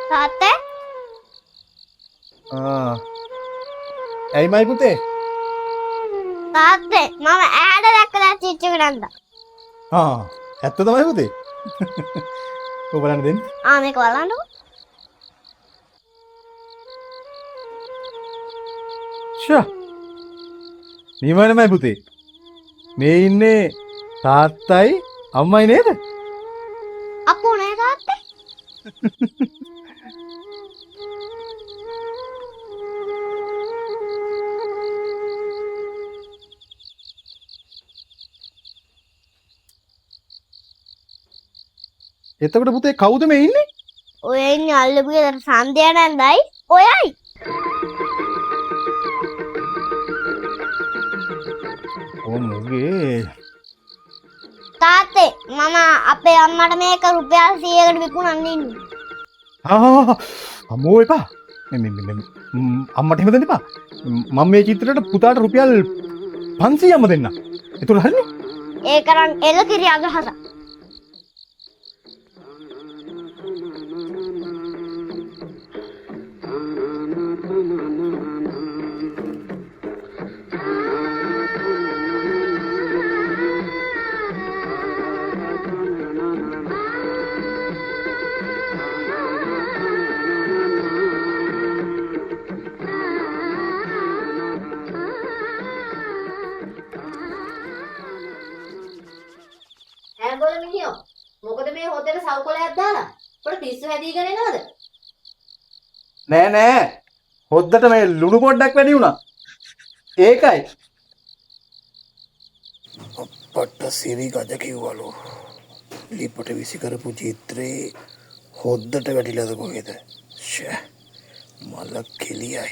තාත්තේ. ආ ඇයි මයි පුතේ? තාත්තේ, මම ඈට දැක්කලා චිච්චක නැන්දා. ආ ඇත්ත තමයි පුතේ. ඔබ බලන්න දෙන්න. ආ මේක බලන්නකෝ. ෂා නිවනමයි පුතේ. මේ ඉන්නේ තාත්තයි අම්මයි නේද? අප්පු නෑ තාත්තේ. එතකොට පුතේ කවුද මේ ඉන්නේ? ඔය ඉන්නේ අල්ලපු ගෙදර සන්ධ්‍යා නන්දයි ඔයයි. ඕ මුගේ තාත්තේ, මම අපේ අම්මට මේක රුපියල් 100කට විකුණන්න ඉන්නේ. ආ අම්මෝ එපා. මේ මේ මේ අම්මට එහෙම දෙන්න එපා. මම මේ චිත්‍රයට පුතාට රුපියල් 500ක්ම දෙන්නම්. එතකොට හරිනේ? ඒක නම් එළ කිරි අදහසක්. ඈ බොල මිනිහෝ, මොකද මේ හොදට සව් කොලයක් දාලා පොඩ පිස්සු හැදීගෙන එනවද? නෑ නෑ, හොද්දට මේ ලුණු පොඩ්ඩක් වැඩි වුණා. ඒකයි. අප්පට්ට සිරි ගජ කිව්වලු. ලිපට විසි කරපු චිත්‍රේ හොද්දට වැටිලාද කොහෙද? ෂෑ මල කෙලියයි.